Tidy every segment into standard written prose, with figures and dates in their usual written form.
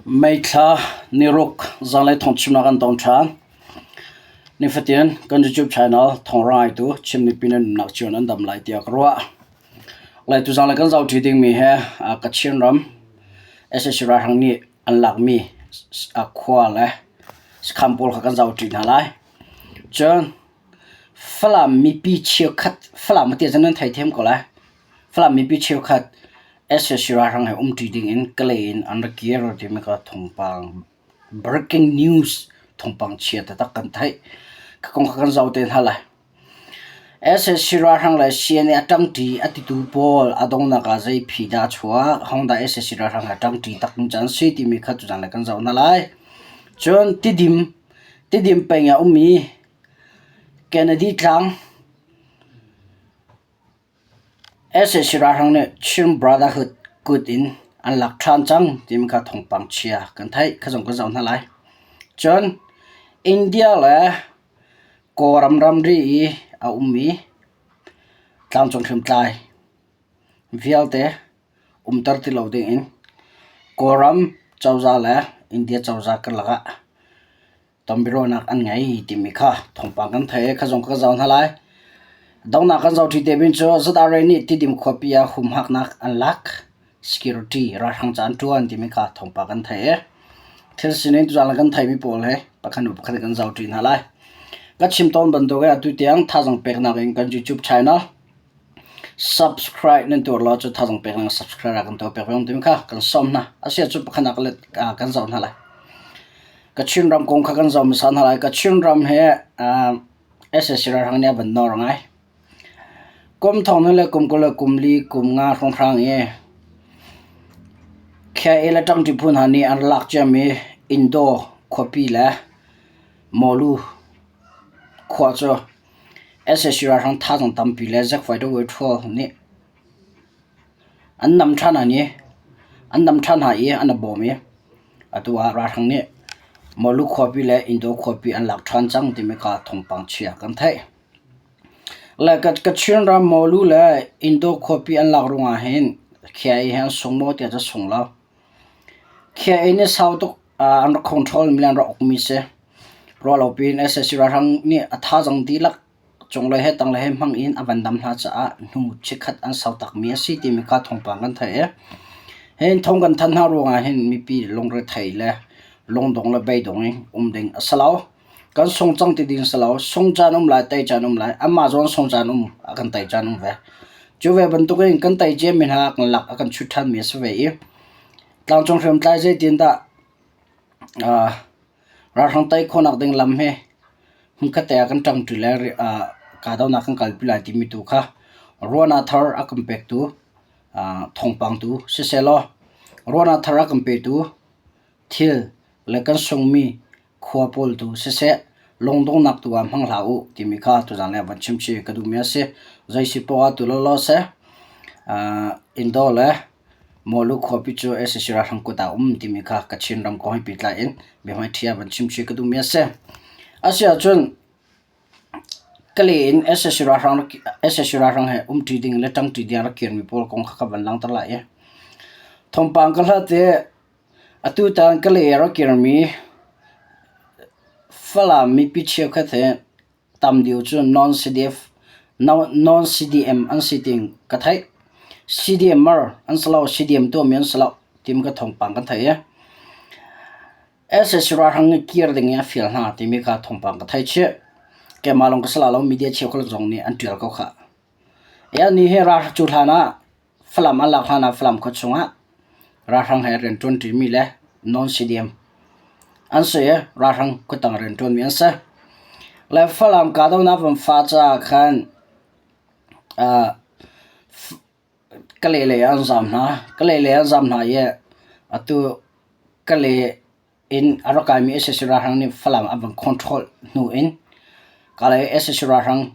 May thla niruk zanlei thawngchimnak an tong ṭhan. Nifatin kan YouTube channel Thawng Ngaitu Chin mipi nan nunnak cio nan dam lai tiah ka ruah. Lai tu zanlei kan zohṭi dingmi he Kachin ram sac ralhrang nih an lakmi khua le sakhan pawl kha kan zohṭi hna lai. Cun Falam mipi cheukhat Falam a ti ahcun nan theithiam ko lai. Falam mipi cheukhat sac ralhrang he umṭi dingin Kalay in an ra kir timi kha thawngpang breaking news thawngpang chia taktak kan theih. Kha kong kha kan zoh te hna lai. Sac ralhrang le CNA a ṭangṭi a titu pawl a donghnak ah zei phi dah a chuak, hodah sac ralhrang he a ṭangṭi tak ning caan si timi kha tuzaan le kan zoh hna lai. Cun Tidim, Tidim peng ah ummi Kennedy tlang Sac ralhrang nih Chin Brotherhood kut in an lak ṭhan cang timi kha thawngpang chia kan theih. Kha zong kan zoh hna lai. Cun India le Kawlram ramri i a ummi tlangcung hriamtlai vialte umter ti lo dingin Kawlram cozah le India cozah karlak ah tonbiaruahnak an ngei timi kha thawngpang kan thei i kha zong ka zoh hna lai. Donghnak kan zoh ṭi te bing cu ZRA nih Tidim khuapi ah humhaknak an lak security ralhrang ca an ṭuan timi kha thawngpang kan thei i thil sining tuzaan kan theimi pawl he pakhat hnu pakhat kan zoh ṭi hna lai. Ka chim tawn bantuk in atu tiang thazaang peknak in kan YouTube channel subscribe nan tuar lo cu thazaang pek nan subscribe kan tuah pek ve timi kha kan sawm hna. Asia cu pakhat nak kan zoh hna lai. Kachin ram kong kha kan zoh hmasa hna lai. Kachin ram hi sac ralhrang nih a van nawr ngai. Kum thong hnih le kum 20 le kum li kum nga hrawnghrang i KIA le ṭangṭi phu hna nih an lak ciami Indo khuapi le Mawlu khua cu sac ralhrang thazaang tampi le zakfai Dawei nih an nam ṭhan hna i an nam ṭhan hna i an i bawm i atu ah ralhrang nih Mawlu khuapi le Indo khuapi an lak ṭhan cang timi kha thawngpang chia kan theih. Le Kachin ram Mawlu le Indo khuapi an lak ruangah hin KIA hi an sung maw tiah cu sung lo. KIA nih sau tuk an rak control mi le an rak ukmi si. Ruahlo piin sac ralhrang nih a thazaang dihlak cunglei he tanglei he hmang in a van dam hna caah hnu chikkhat an sau takmi a si timi kha thawngpang kan theih i hin thawng kan thanh hna ruangah hin mipi lungrethei le lungdong le beidong in um ding a si lo. Kan sung cang ti ding si lo. Sung caan um lai, tei caan um lai. Anmah zawn sung caan um, a kan tei caan um ve. Cu ve bantukin kan tei ciami hna kan lak a kan chut ṭhanmi a si ve i tlangcung hriamtlai zeitin dah Ralhrang tei khawhnak ding lam hi hmunkhat te ah kan ṭangṭi le kahdohnak kan kalpi lai timi tu kha ruahnak thar a kan pektu thawngpang tu sisehlaw ruahnak thar a kan petu thil le kan sungmi khua pawl tu siseh lungdonghnak tu ah hmang hlah u timi kha tuzaan le van chimchih ka duhmi a si. Zei si poah ah tu lawlaw seh Indo le Mawlu khuapi cu sac ralhrang kut ah a um timi kha Kachin ram kong he pehtlai in biahmaiṭhi ah van chimchih ka duhmi a si. Asiahcun Kalay in sac ralhrang he umṭi ding le ṭangṭi ding a rak kirmi pawl kong kha ka van langhter lai i thawngpang ka hlat i atutan Kalay a rak kirmi Falam mipi cheukhat he Tam deuh cu non-CDF, non-CDM an si ti ka theih. CDMer an si lo, CDM tuahmi an si lo timi ka thawngpang kan theih i sac ralhrang nih kir ding in a fial hna timi kha thawngpang ka theih chih. Keimah lawng ka si la lo, media cheukhat zong nih an ṭial ko khah. Ni hi ral cu hlan ah Falam an lak hlan ah Falam khua chungah ralhrang he rianṭuanṭimi le non-CDM an si i ralhrang kutang rianṭuanmi an si. Le Falam kahdohnak van fah caah khan Kalay lei ah an zaam hna. Kalay lei an zaam hna i atu Kalay in a rak kaimi sac ralhrang nih Falam an van control hnu in Kalay sac ralhrang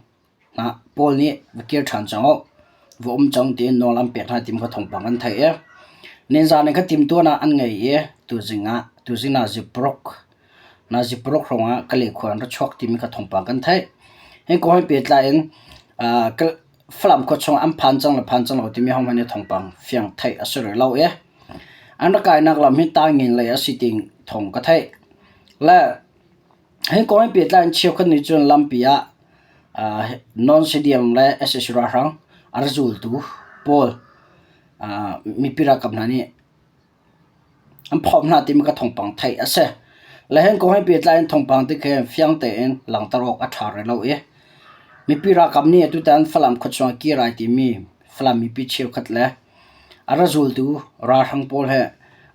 hna pawl nih va kir ṭhan cang u, va um cang tiin nawl an pek hna ti kha thawngpang an theih i ninzan in kha timtuan ah an ngei i tuzing ah tuzing nazi paruk nazi paruk hrawng ah Kalay khua an ra chuak timi kha thawngpang kan theih. Hi kong he pehtlai in Falam khua chung an phan cang le phan cang lo timi hohmanh nih thawngpang fiang theih a si rih lo i. An rak kainak lam hi Taingen lei a si ti thawng ka theih. Le hi kong he pehtlai in cheukhat nih cun lampi ah non-CDM le sac ralhrang a ra zultu pawl mipi ralkap hna nih an phawmh hna timi ka thawngpang theih a si. Le hin kong he pehtlai in thawngpang ti khi fiang tein langhter awk a ṭha rih lo i mipi ralkap nih atutan Falam khuachung ah kir ai timi Falam mipi cheukhat le a ra zultu ralhrang pawl he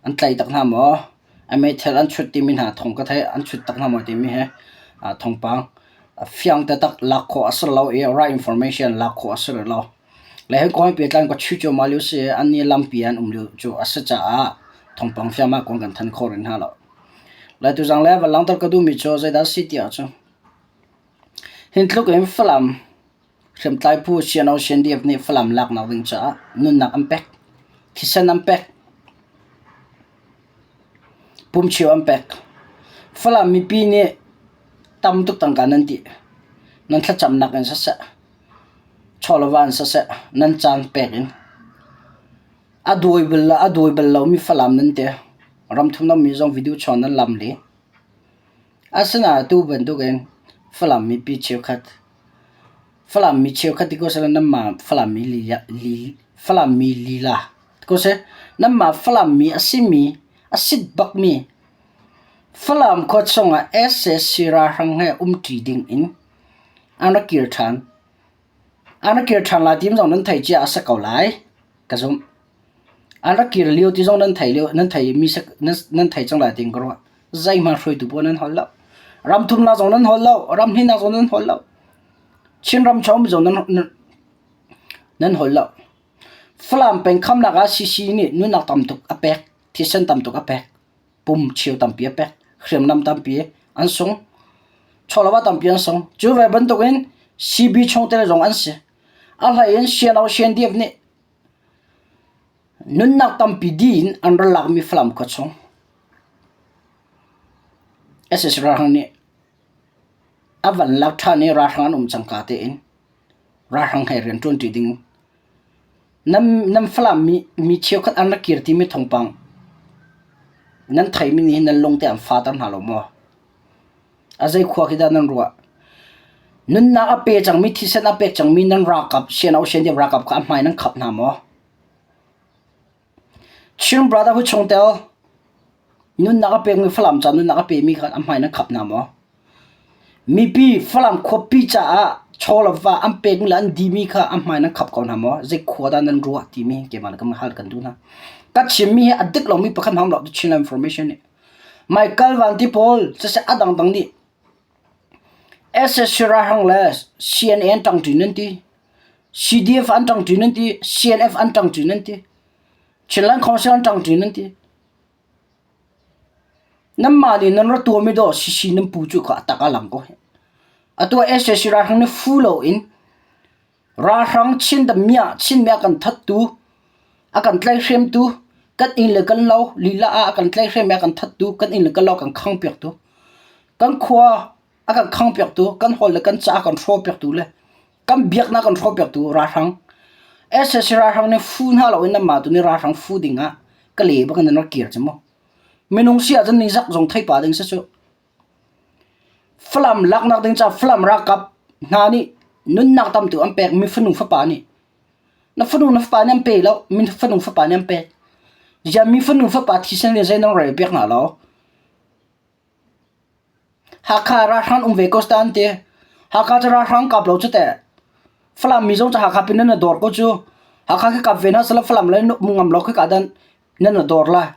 an tlaih tak hna maw, a meithal an chut timi hna thawng ka theih, an chut tak hna maw timi hi thawngpang fiang taktak lak khawh a si lo i right information lak khawh a si rih lo. Le hi kong he pehtlai in ka chuih cuahmah lio si i an nih lampi an um lio cu a si caah thawngpang fiangmah kong kan thanh khawh rih hna lo. Le tuzang le van langhter ka duhmi cu zeidah a si ti ahcun hin tluk in Falam hriamtlai phu CNO CNDF nih Falam laknak ding caah nunnak an pek, thisen an pek, pumcheu an pek. Falam mipi nih tam tuk tangka nan dih. Nan thlacamnak in siseh, chawleva in siseh nan caan pek in a dawi bal a dawi bal lomi Falam nan ti. Ramthum rammi zong video chuang nan lam li. Asinain atu bantukin Falam mipi cheukhat Falam mi cheukhat ti ko seh nanmah Falam mi lila, li, Falam mi lila ti ko seh nanmah Falam mi a simi a sit bakmi Falam khua chungah sac ralhrang he umṭi ding in an rak kir ṭhan. An rak kir ṭhan lai ti zong nan theih cia a si ko lai ka zumh. An rak kir lio ti zong nan thei lio nan thei mi nan thei cang lai tiin ka ruah. Zeihmanh hruaitu pawl nan holh lo. Ram thumnak zong nan holh lo. Ram hnihnak zong nan holh lo. Chinram chung zong nan nan holh lo. Falam peng khamnak ah CC nih nunnak tam tuk a pek, thisen tam tuk a pek. Pum cheu tampi a pek, hriamnam tampi an sung, chawlava tampi an sung. Cu ve bantukin CB chungtel zong an si. A hlei in CNO CNDF nih nunnak tampi di in an ra lakmi Falam khua chung. SS ralhrang nih a van lak ṭhan i ralhrang an um cangka tein ralhrang he rian ṭuanṭi ding Nan, nan Falam mi, mi cheukhat an rak kir timi thawngpang nan theimi nih hin nan lung te an fater hna lo maw? A zei khua khi dah nan ruah? Nunnak a pe cangmi, thisen a pek cangmi nan ralkap, CNO CNDF ralkap kha a hmai nan khap hna maw? Chin Brotherhood chungtel nunnak a pekmi Falam ca nunnak a pemi kha a hmai nan khap hna maw? Mipi Falam khuapi caah chaw le va an pekmi le an dimi kha a hmai nan khap ko hna maw? Zei khua dah nan ruah timi keimah le kan hal kan duh hna. Ka chimmi hi a dik lomi pakhat hmang lo Chin Information nih. Michael Van Ti pawl siseh a dangdang nih SSC ralhrang le CNA an ṭangṭi nan ti. CDF an ṭangṭi nan ti. CNF an ṭangṭi nan ti. Chinland Council an ṭangṭi nan ti. Nanmah nih nan ra tuahmi dawh sisi nan pu cu kha a tak a lang ko hih. Atu ah sac ralhrang nih fu loin ralhrang Chin damiah Chinmi a kan thattu, a kan tlaihhremtu, kan inn le kan lo lila ah a kan tlaihhrem i a kan thattu, kan inn le kan lo a kan khangpiaktu, kan khua a kan khangpiaktu, kan holh le kan ca a kan hrawhpiaktu le kan biaknak kan hrawhpiaktu ralhrang sac ralhrang nih fu hna loin nanmah tu nih ralhrang fu ding ah ka le bak in nan rak kir cu mu minung si ahcun ningzak zong thei pa ding si cu Falam laknak ding ca Falam ralkap hna nih nunnak tamtu an pek mi fanu fapa nih na fanu na fapa nih an pe lo mi fanu fapa nih an pek ziah mi fanu fapa thisen nih zei nan rel piak hna lo Hakha ralhrang um ve ko seh an ti. Hakha cu ralhrang kap lo cu teh. Falam mi zong cu Hakha pin nan i dawr ko cu. Hakha khi kap ve hna seh Falam le um ngam lo khika dan nan i dawr lai.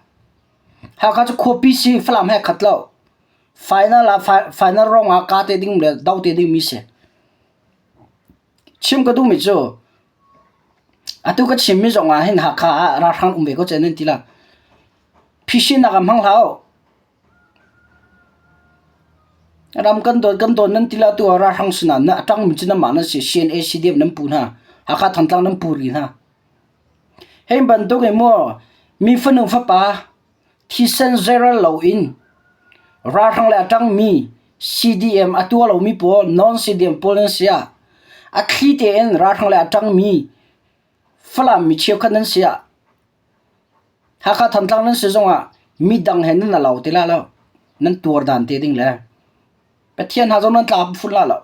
Hakha cu khuapi si Falam he khat lo. Final ah final rong ah ka te ding le do te ding mi si. Chim ka duhmi cu atu ka chimmi zong ah hin Hakha ah ralhrang um ve ko ceh nan ti la. Phisin nak ah hmang hlah u. Ram kan dawt kan dawt nan ti la tu ah ralhrang sinah na a ṭangmi cu nanmah nan si. CNA CDF nan pu hna. Hakha Thantlang nan pu rih hna. Hi bantuk in maw mi fanu fapa thisen zeral loin ralhrang le a ṭangmi CDM a tuah lomi pawl non-CDM pawl nan si ah a thli tein ralhrang le a ṭangmi Falam mi cheukhat nan si ah. Hakha Thantlang nan si zongah midang he nan lo ti la lo. Nan tuar dan te ding le Pathian hna zong nan tla fun la lo.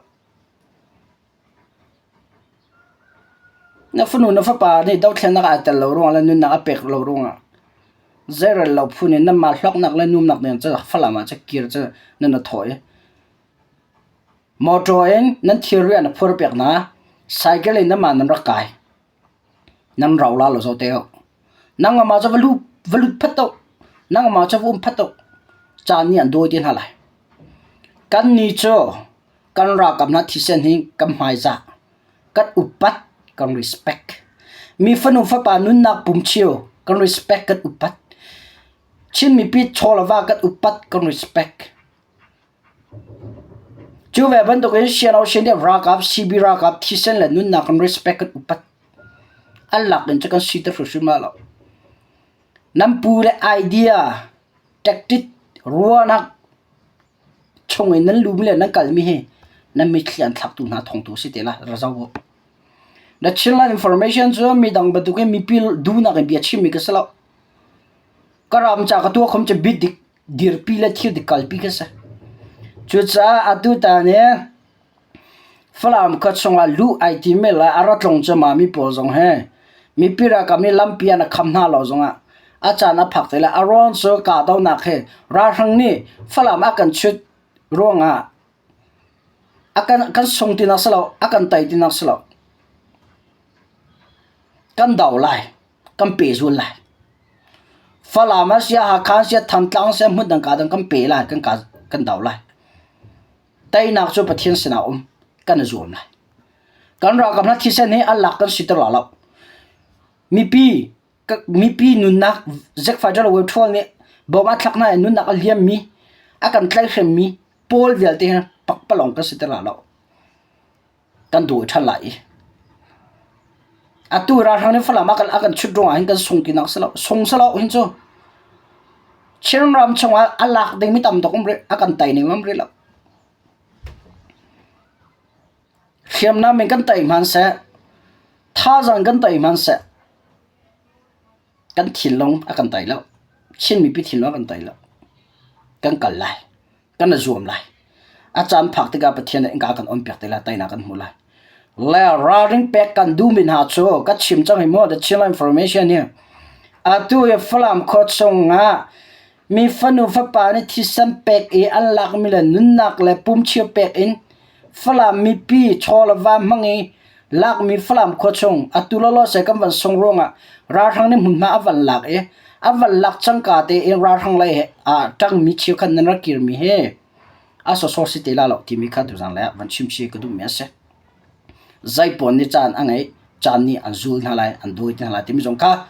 Na fanu na fapa nih dothlennak aa tel lo ruangah le nunnak a pek lo ruangah zeirel lo phun in nanmah hlawknak le numnak ding cu Falam ah cu kir cu nan i thawh i motor in nan thilri an phur piak hna, cycle in nanmah nan rak kai. Nan rau la lo zo te u. Nangmah cu va lut va lut phat u. Nangmah cu va um phat u. Caan nih an dawi te hna lai. Kannih cu kan ralkap hna thisen hi kan hmaizah, kan upat, kan respect. Mi fanu fapa nunnak pumchio kan respect kan upat. Chin mipi chaw le va kan upat kan respect. Cu ve bantukin Siano Sian ralkap CB ralkap thisen le nunnak kan respect kan upat. An lak in cu kan si te hrimhrim lo. Nan pu le idea, tactic, ruahnak chung in nan lumi le nan kalmi hi nan mitthli an thlaktu hna thawngtu si te la ra zoh u. Na Chinland information cu midang bantukin mipi duhnak in bia chimmi ka si lo. Ka ram ca ka tuah khom cu bit dik dirpi le thil dik kalpi ka si. Cucaah atu tan hi Falam khua chungah luh ai timi le a ra tlung cuahmahmi pawl zong hi mipi ralkap nih lampi an kham hna lo zongah a caan a phak te lai. A ruang cu kahdohnak hi ralhrang nih Falam a kan chut ruangah a kan, kan sung tinak si lo, a kan tei tinak si lo. Kan do lai, kan pehzul lai. Falam ah siah, Hakha siah, Thantlang siah, hmun dang ka dang kan pe lai, kan ka, kan do lai. Teinak cu Pathian sinah um kan i zuam lai. Kan ralkap hna thisen hi an lak kan siter la lo. Mipi mipi nunnak Zack Fighter Web Troll nih bom a thlak hna i nunnak a liammi a kan tlaihhremmi pawl vialte hi pakpalawng kan siter la lo. Kan dawi ṭhan lai i atu ralhrang nih Falam a kan a kan chut ruangah hin kan sung tinak si lo. Sung si lo hin cu Chinram chungah a lak dingmi tam tuk um rih, a kan tei ning um rih lo. Hriamnam in kan tei hmanhseh, thazaang kan tei hmanhseh, kan thinlung a kan tei lo. Chin mipi thinlung a kan tei lo. Kan kal lai. Kan i zuam lai. A caan phak tikah Pathian nih innka kan on piak te lai, teinak kan hmu lai. Le ralring pek kan duhmi hna cu ka chim cang hi mu, the Chinland Information hi. Atu hi Falam khua chungah mi fanu fapa nih thisen pek i an lakmi le nunnak le pumchio pek in Falam mipi chaw le va hmang i lakmi Falam khua chung atu lawlaw se kan van sung ruangah ralhrang nih hmunhma a van lak i a van lak cangka tein ralhrang lei he ah ṭangmi cheukhat nan rak kirmi hi a sawsawh si te la lo timi kha tuzang le ah van chim chih ka duhmi a si. Zeipawn nih caan a ngeih, caan nih an zul hna lai, an dawi hna lai timi zong kha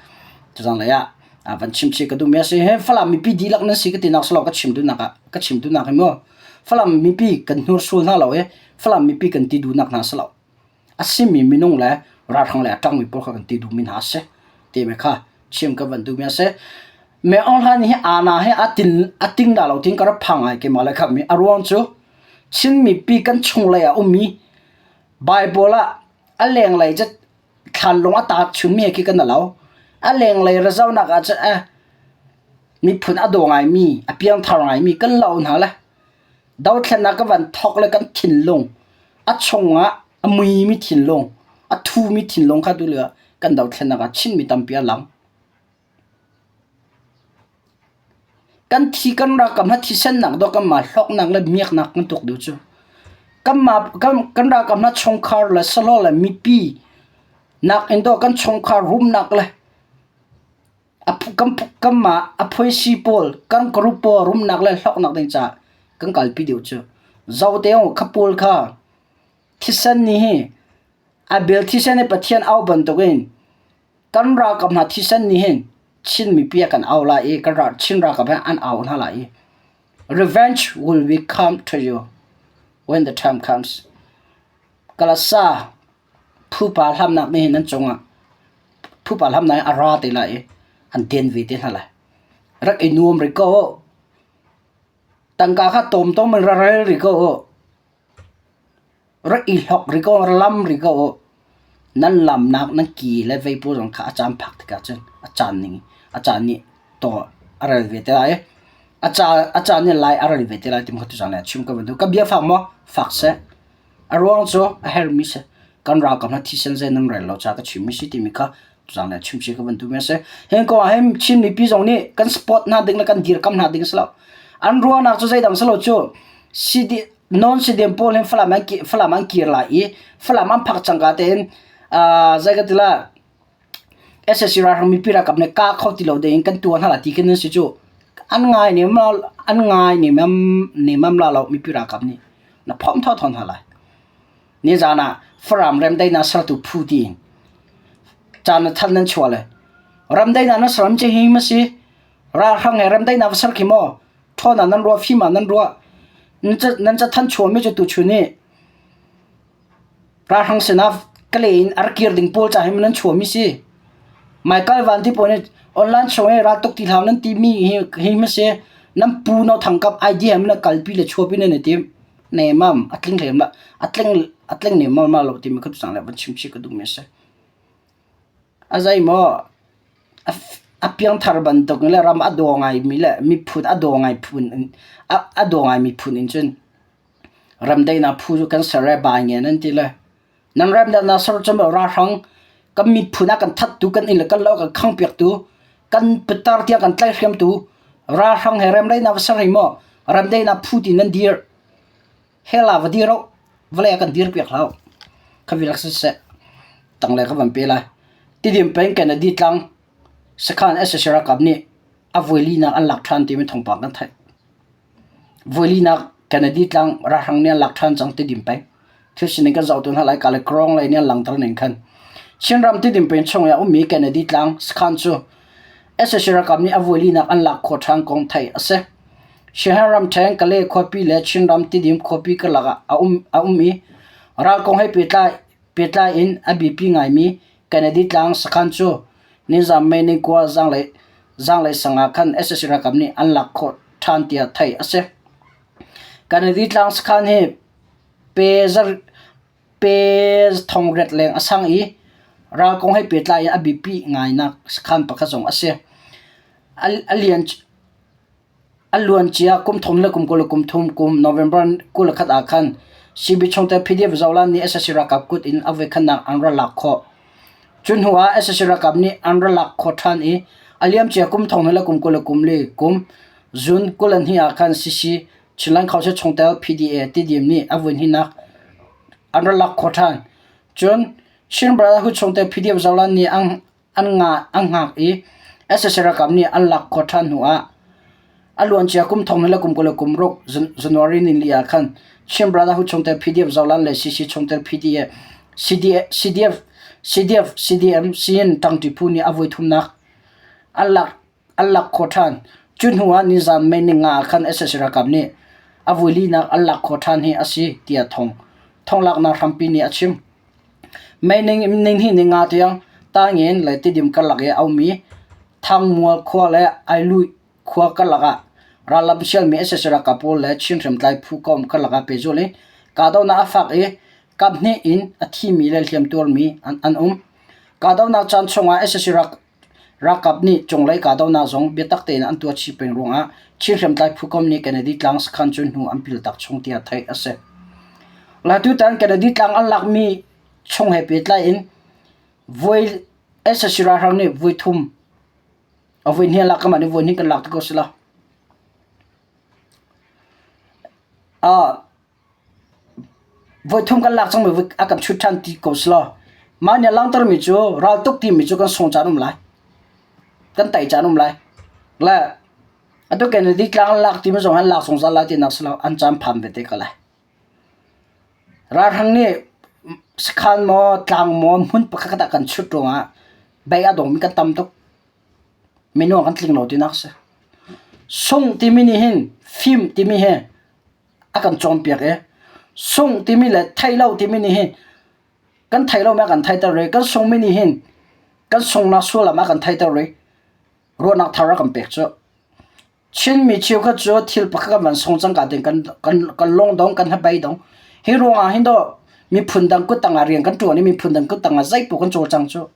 tuzang lei ah van chim chih ka duhmi a si. Hi Falam mipi dihlak nan si ka tinak si lo ka chim duhnak ah ka chim duhnak hi mu Falam mipi kan hnursul hna lo i Falam mipi kan ti duhnak hna si lo. A simi minung le ralhrang le a ṭangmi pawl kha kan ti duhmi hna a si timi kha chim ka van duhmi a si. Me Aung Hlaing hi aana he a tin a ting dah lo tin ka rak phang ai keimah le khammi a ruang cu Chin mipi kan chunglei ah ummi Bible ah a lenglei cu thlanlung a taat chunmi he khi kan lo. A lenglei razonak ah cun eh miphun a daw ngaimi, a piangthar ngaimi kan lo hna le dothlennak ka van thawk le kan thinlung a chungah a muimi thinlung, a thumi thinlung kha tu le kan dothlennak ah Chinmi tampi a lang. Kan thi kan ralkap hna thisennak dawh kanmah hlawknak le miaknak kan tuak duh cu. Kanmah kan, kan ralkap hna chungkhar le sahlawh le mipi nak in dawh kan chungkhar rumnak le a kan kanmah a phuaisi pawl kan group pawl rumnak le hlawknak ding caah kan kalpi deuh cu. Zote kha pawl kha thisen nih hi a bel thisen hi Pathian au bantukin kan ralkap hna thisen nih hin Chin mipi a kan au lai i kan ral Chin ralkap he an au hna lai i revenge will be come to you when the time comes. Kalasa phupa hlamnak nih hin nan cungah phupa hlamnak hi a ra te lai i an den ve te hna lai. Rak i nuam rih ko. Tangka kha tomtom in ra rel rih ko. Rak i hlok rih ko, ra lam rih ko. Nan lamnak nan ki le vei pawl zong kha a caan phak tikah cun a caan ning a caan nih taw a rel ve te lai. A ca a ca nih lai a rel ve te lai timi kha tuzaan ah chim ka van duh. Ka bia fak maw? Fak seh. A ruang cu a herhmi si. Kan ralkap hna thisen zei nan rel lo caah ka chimmi si timi kha tuzaan ah chim chih ka van duhmi a si. Hi kong ah hin Chin mipi zong nih kan support hna ding le kan dirkam hna ding a si lo. An ruahnak cu zeidang si lo cu CD, non CDM pawl hin Falam an, Falam an kir lai i Falam an phak cangka tein uh, zei ka ti la SSC ralhrang mipi ralkap nih kah kho ti lo ding in kan tuah hna lai ti khin an si cu. An ngai nem an ngai nemam nemam la lo mipi ralkap nih na phomh thawthaw hna lai. Nizan ah Faram remdaihnak sertu phu tiin caan na than nan chuah le ramdaihnak na ser ci hi ma si ralhrang he remdaihnak va ser khi maw ṭhawn ah nan ruah fim ah nan ruah nan cathan chuahmi cu tuchun hi Ralhrang sinah kale in a rak kir ding pawl ca hi nan chuahmi si. Michael Van ti pawl nih online chung i raltuk ti hlah nan timi hi hi ma si. Nan pu no thangkap idea na kalpi le chuapi nan i tim. Ne mam a tling hlem la a tling a tling ne mal ma lo timi kha tu le van chim chih ka duh mi si. A zei maw a piangthar bantuk le ram a daw ngai mi le miphun a daw ngai phun in a daw ngai mi phun in cun Ramdaihnak phu cu kan ser i bai ngen an ti le nan remdaihnak ser cu maw ralhrang kan miphun ah kan thattu kan inn le kan lo kan khangpiaktu kan pitar tiang kan tlaihhriamtu ralhrang he remdaihnak va ser hi maw remdaihnak phu ti nan dir hell ah va dir uh vawlei ah kan dir piak hlah uh kha vilak siseh tanglei ka van pe lai Tidim peng Kennedy tlang sakhan sac ralkap nih a voi linak an lak ṭhan timi thawngpang kan theih. Voilinak Kennedy tlang ralhrang nih an lak ṭhan cang Tidim peng. Thil sining kan zoh tu hna lai ka le Krong lei nih an langhter ning khan. Chinram Tidim peng chung i a ummi Kennedy tlang sakhan cu sac ralkap nih a voilinak an lak khawh ṭhan kong theih a si. Shan ramṭhen Kale khuapi le Chinram Tidim khuapi karlak ah a um, a um i ral kong he pehtlai, pehtlai in a biapi ngaimi Kennedy tlang sakhan cu nizam May ni kua zanglei zanglei sang ah khan sac ralkap nih an lak khawh ṭhan tiah theih a si. Kennedy tlang sakhan hi pe zar pe thong riat leng a sang i ral kong he pehtlai in a biapi ngainak sakhan pakhat zong a si. A, a lian A luancia kum thum le kum 20 le kum thum kum November 21 ah khan CB chungtel PDF Zolan nih sac ralkap kut in a voikhatnak an rak lak khawh. Cu hnu ah sac ralkap nih an rak lak khawh ṭhan i a liamcia kum thong le kum 20 le kum li kum June 22 ah khan CC Chinland Council chungtel PDA Tidim nih a voihnihnak an rak lak khawh ṭhan. Cun Chin Brotherhood chungtel PDF Zolan nih an an hngak i sac ralkap nih an lak khawh ṭhan hnu ah a luancia kum thong le kum 20 le kum ruk January nili ah khan Chin Brotherhood chungtel PDF Zoland le CC chungtel PDA CDF CDF CDM Siyin ṭangṭi phu nih a voi thumnak an lak an lak khawh ṭhan. Cu hnu ah nizan May ninga ah khan sac ralkap nih a vui linak an lak khawh ṭhan hi a si tiah thong thonglaknak hrampi nih a chim. May ning ninga tiang Tangin le Tidim karlak i a ummi Thangmual khua le Ailuih khua karlak ah rallam sialmi sac ralkap pawl le Chin hriamtlai phu kom karlak ah pehzulh in kahdohnak a fak i kaphnih in a thimi le hliamtuarmi an um. Kahdohnak caan chungah sac Ralkap nih cunglei kahdohnak zong biatak tein an tuah chih peng ruangah Chin hriamtlai phukom nih Kennedy tlang sakhan cu hnu an piltak chung tiah theih a si. Tutan Kennedy tlang an lakmi chung he pehtlai in voi sac ralhrang nih voi thum a voi hnih an lak kamah nih voi hnih kan lak ti ko sila. Voithum kan lak cangmi a kan chut ṭhan ti ko selaw mah nih a langhtermi cu raltuk timi cu kan sung caan um lai. Kan tei caan um lai. Le atu Kennedy tlang an lak timi zong an lak zungzal lai tinak si lo an caan phan ve te ko lai. Ralhrang nih sakhan maw tlang maw hmun pakhat ah kan chut ruangah bei a dawngmi kan tam tuk. Minung kan tling lo tinak si. Sung timi nih hin fim timi hi a kan cawnpiak i sungh timi le theih lo timi nih hin kan theih lomi a kan theihter i kan sungmi nih hin kan sunghnak sullam a kan theihter i ruahnak thar a kan pek cu. Chinmi cheukhat cu thil pakhat kan van sung cangka tein kan kan kan lung dong kan hnabei dong. Hi ruangah hin dawh miphun dang kut tangah rian kan ṭuan i miphun dang kut tangah zeipaoh kan cawlcang cu.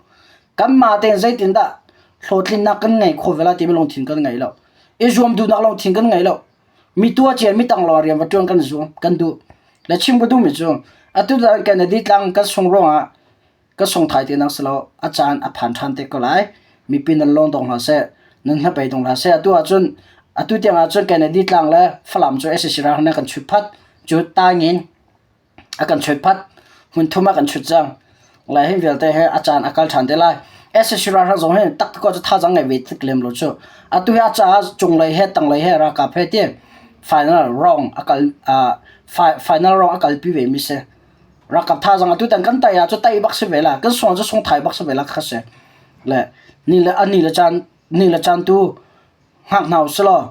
Kanmah tein zeitindah Hlawhtlinnak kan ngei kho ve lai timi lungthin kan ngei lo. I zuam duhnak lungthin kan ngei lo. Mi tua cia mi tang lawng rian va ṭuan kan zuam kan duh. Le chim ka duhmi cu atu tan Kennedy tlang kan sung ruangah ka sung thai ti nak si lo a caan a phan ṭhan te ko lai. Mipi nan lawng dong hlah seh, nan hnabei dong hlah seh. Atu ahcun atu tiang ahcun Kennedy tlang le Falam cu sac ralhrang nih kan chut phat. Cu tangin a kan chut phat. Hmun thum ah kan chut cang. Lai hin vialte he a caan a kal ṭhan te lai. sac ralhrang zong hi taktak cu thazaang ngei ve tik lem lo cu. Atu hi a caah cunglei he tanglei he ralkap he ti final round a kal final round a kalpi ve mi si. Ralkap thazaang atutan kan tai ah cu tai bak si ve la. Kan sung cu sung thai bak si ve la kha si. Le ni le a ni le caan ni le caan tu hngak hna usih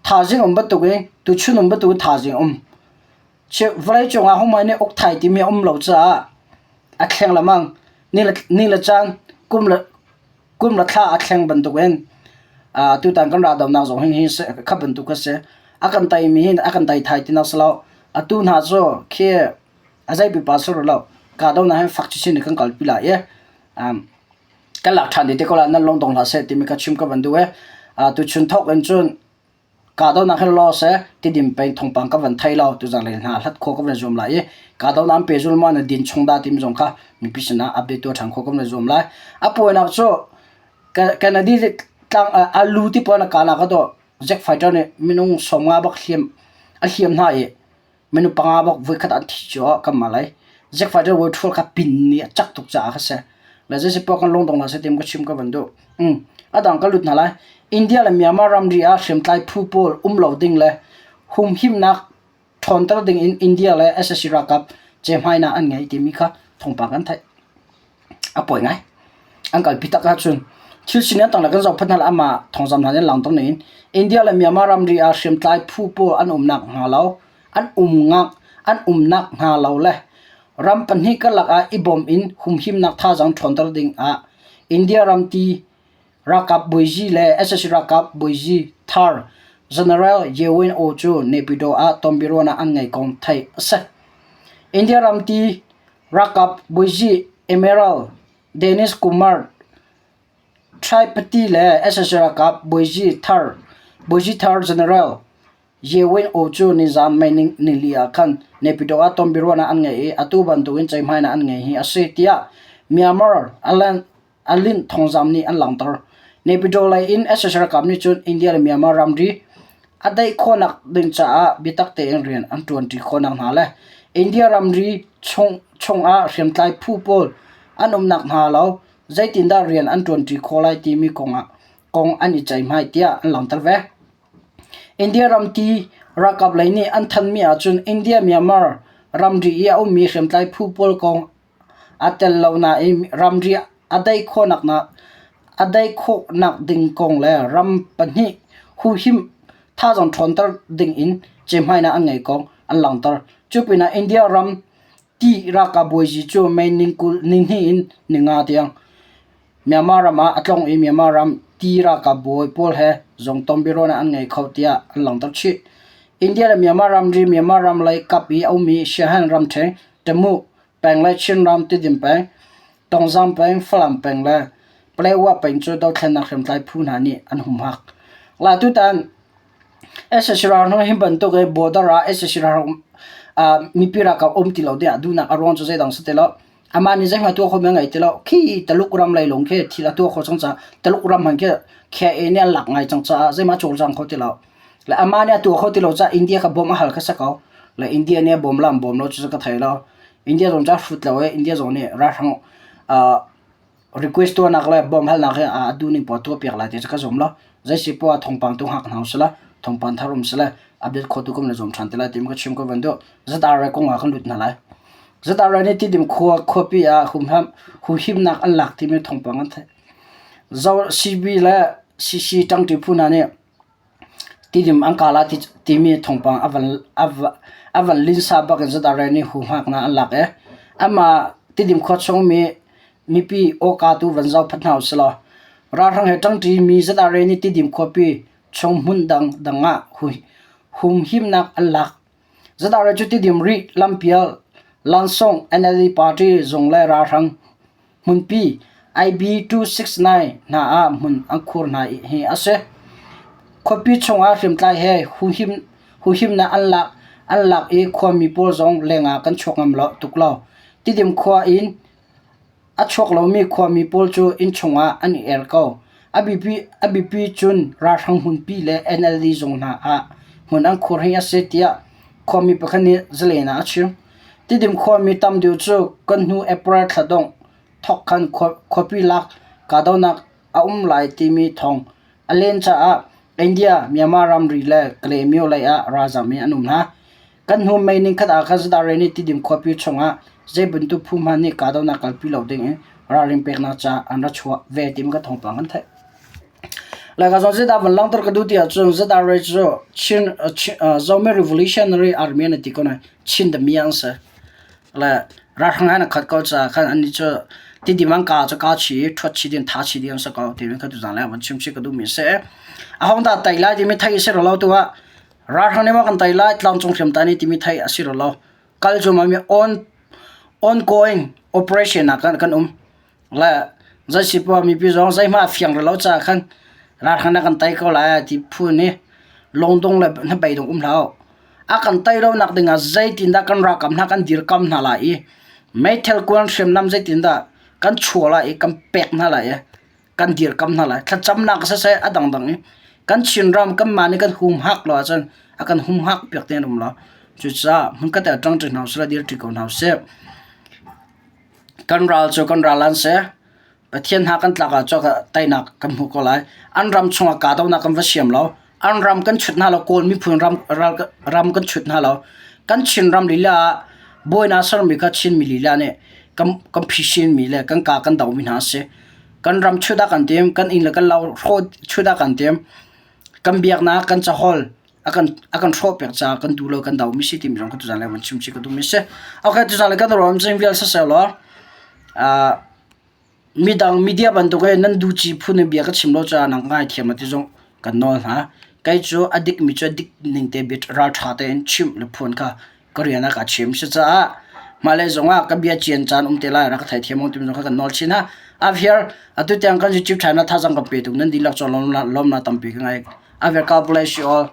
thaizing um bantuk in tuchun um bantuk in thaizing um. Vawlei cungah homai nih uk thai timi a um lo caah a thleng lengmang. Ni le ni le caan kum le kum le thla a thleng bantukin tutan kan raldohnak zong hi kha bantuk a si. A kan teimi hin a kan tei thai tinak si lo. Atu hna cu khi a zei pipa si rih lo. Kahdohnak hin fak chinchin in kan kalpi lai i kan lak ṭhan dih te ko lai. Nan lung dong hlah seh timi kha chim ka van duh i tuchun thawk in cun Kahdohnak hi law seh Tidim peng thawngpang ka van thei lo tuzanglei hna hlat khawh ka van zuam lai i kahdohnak an pehzul maw na din chung dah timi zong kha mipi sinah update tuah ṭhan khawh ka van zuam lai. A puainak cu Kennedy tlang alu ti puan a kahnak a dawh Jack Fighter nih minung 50 bak hliam a hliam hna i Minung panga bak voikhat an thi cu kan mah lai. Zack Fighter voi ṭhual kha pin nih a cak tuk caah kha si. Le zei poah kan lungdong hna seh ti ka chim ka van duh. A dang ka lut hna lai. India le Myanmar ramri ah hriamtlai phu pawl um lo ding le humhimnak ṭhawnter ding in India le sac ralkap cehmainak an ngei timi kha thawngpang kan theih. A pawi ngai. An kalpi tak ahcun thil sining tang le kan zohphat hna le amah thawngzam hna nih langter ning India le Myanmar ramri ah hriamtlai phu pawl an umnak hnga lo an umnak an umnak hnga lo le ram pahnih karlak ah i bawm in humhimnak thazaang ṭhawnter ding ah India ram ti ralkap bawizi le sac ralkap bawizi thar General Ye Win Oo cu Naypyidaw ah tonbiaruahnak an ngei kong theih a si. India ram ti Ralkap bawizi Emerald Dennis Kumar Tripathi le sac ralkap bawizi thar bawizi thar General Ye Win Oo cu nizaan May nili ah khan Naypyidaw ah tonbiaruahnak an ngei i atu bantukin ceihmainak an ngei hi a si tiah Myanmar Alin thawngzam nih an langhter. Naypyidaw lei in sac ralkap nih cun India le Myanmar ramri a daih khawhnak ding caah biatak tein rian an ṭuanṭi khawhnak hna le India ramri chung chungah hriamtlai phu pawl an umnak hnga lo zeitindah rian an ṭuanṭi khawh lai timi kongah kong an i ceihmai tiah an langhter ve. India ram ti ralkap lei nih an thanmi ahcun India-Myanmar ramri i a ummi hriamtlai phu pawl kong Aa tel lo nain ramri a daih khawhnak ding kong le ram pahnih huhim thazaang ṭhawnter ding in cehmainak an ngei kong an langhter. Cu pinah India ram ti ralkap bawizi cu May nihnih in ninga tiang Myanmar ram ah a tlawng i Myanmar ram ti ralkap bawi pawl he zong tonbiaruahnak an ngei kho tiah an langhter chih. India le Myanmar ramri Myanmar ram lei kap i a ummi Shan ramṭhen Tamu peng le Chinram Tidim peng, Tongzang peng, Falam peng le Paletwa peng cu dothlennak hriamtlai phu hna nih an humhak. La tutan sac ralhrang hi bantuk i border ah sac ralhrang mipi ralkap um ti lo ding ah duhnak a ruang cu zeidang si ti lo. Amah nih zeihmanh tuah khawhmi a ngei ti lo. Khi Taluk ram lei lawng khi thil a tuah khawh cang caah Taluk ram hmanh khi KIA nih an lak ngai cang caah zeihmanh a cawlcang kho ti lo. Le amah nih a tuah kho ti lo caah India kha bawmh a hal kha si ko. Le India nih a bawm lo an bawm lo cu ka thei lo. India zong cu a hrut lo i India zong nih ralhrang request tuahnak le bawmh halnak hi a duhning poah tuah piak lai ti cu ka zum lo. Zei si poah thawngpang tu hngak hna usih law thawngpang thar um sile update khotu kan le zuam ṭhan te lai timi ka chim ka van duh. ZRA kong ah kan lut hna lai. ZRA nih Tidim khua khuapi ah humham huhimnak an lak timi thawngpang an theih. Zo CB le CC ṭangṭi phu hna nih Tidim an kah lai timi thawngpang a van linsa bak in ZRA nih huhhaknak an lak i amah Tidim khua chungmi mipi awka tu van zoh phat hna usih law ralhrang he ṭangṭimi ZRA nih Tidim khuapi chung hmun dangdang ah humhimnak an lak. ZRA cu Tidim Rih lampial Lansawng NLD party zung le ralhrang hmunpi IB 269 hna ah hmun an khur hna hi a si. Khuapi chungah hriamtlai he huhimnak an lak an lak i khuami pawl zong lengah kan chuak ngam lo tuk lo. Tidim khua in A chuak lomi khuami pawl cu innchung ah an i er ko. A biapi cun ralhrang hmunpi le NLD zung hna ah hmun an khur hi a si tiah khuami pakhat nih Zalen ah a chim. Tidim khuami tam deuh cu kan hnu April thla dongh thawk khan khuapi lak kahdohnak a um lai timi thawng a len caah India, Myanmar ramri le Kalaymyo lei ah ralzam in an um hna. Kan hnu May nikhat ah khan Zadare nih Tidim khuapi chungah zei bantuk phu hmanh nih kahdohnak kalpi lo dingin ralrin peknak ca an ra chuah ve timi ka thawngpang kan theih. Laica zong zeidah van langhter ka duh ti ahcun Zadare cu Chin, Zomi Revolutionary Army an ti ko nain Chin dami an si. Le ralhrang han khat ko caah khan annih cu Tidim an ka cu ka chi i ṭhuat chi ding tha chi ding an si ko timi kha tuzaan le van chim chih ka duhmi a si. A hong dah tai lai timi theih a si lo tu ah Ralhrang nih maw kan tei lai tlangcung hriamtlai nih timi theih a si rih lo. Kal cu mi on ongoing operation ah kan kan um. Le zei si poah mipi zong zeihmah a fiang rih lo caah khan ralhrang nih a kan tei ko lai ti phu nih lungdong le hnabeidong um hlah u. A kan tei lonak ding ah zeitindah kan ralkap hna kan dirkam hna lai i meithal kuan hriamnam zeitindah kan chuah lai i kan pek hna lai i kan dirkam hna lai. Thlacamnak siseh a dangdang i kan Chinram kanmah nih kan humhak lo ahcun a kan humhak piak te an um lo. Cucaah hmunkhat ah ṭangṭi hna usih law dirṭi ko hna usih. Kan ral cu kan ral an si. Pathian hna kan tlak ahcun teinak kan hmu ko lai. An ram chungah kahdohnak kan va siam lo. An ram kan chut hna lo. Kawl miphun ram, ral, ram kan chut hna lo. Kan Chinram lila ah buainak sermi kha Chinmi lila nih kan, kan phisinmi le kan ka kan domi hna a si. Kan ram chut ah kan tim, kan inn le kan lo hrawh chut ah kan tim. Kan biaknak, kan caholh a kan a kan hrawh piak caah kan duh lo kan domi si timi zong ka tuzaan le van chim chih ka duhmi si. Okay, tuzaan le kan rawm cing vial siseh law, uh, midang media bantuk in nan duci phun in bia ka chim lo caah nang ngaithiam ati zong kan nawl hna. Kei cu a dikmi cu a dik ning te bia ralṭha tein chimh le phuan kha ka rian ah ka chim. Cucaah hmailei zongah ka bia cian caan um te lai rak ka theithiam u timi zong kha kan nawl chin hna. Afir atu tiang kan YouTube channel thazang kan pe tuk nan dihlak cu lawmnak tampi ka ngei. Afir God bless you all.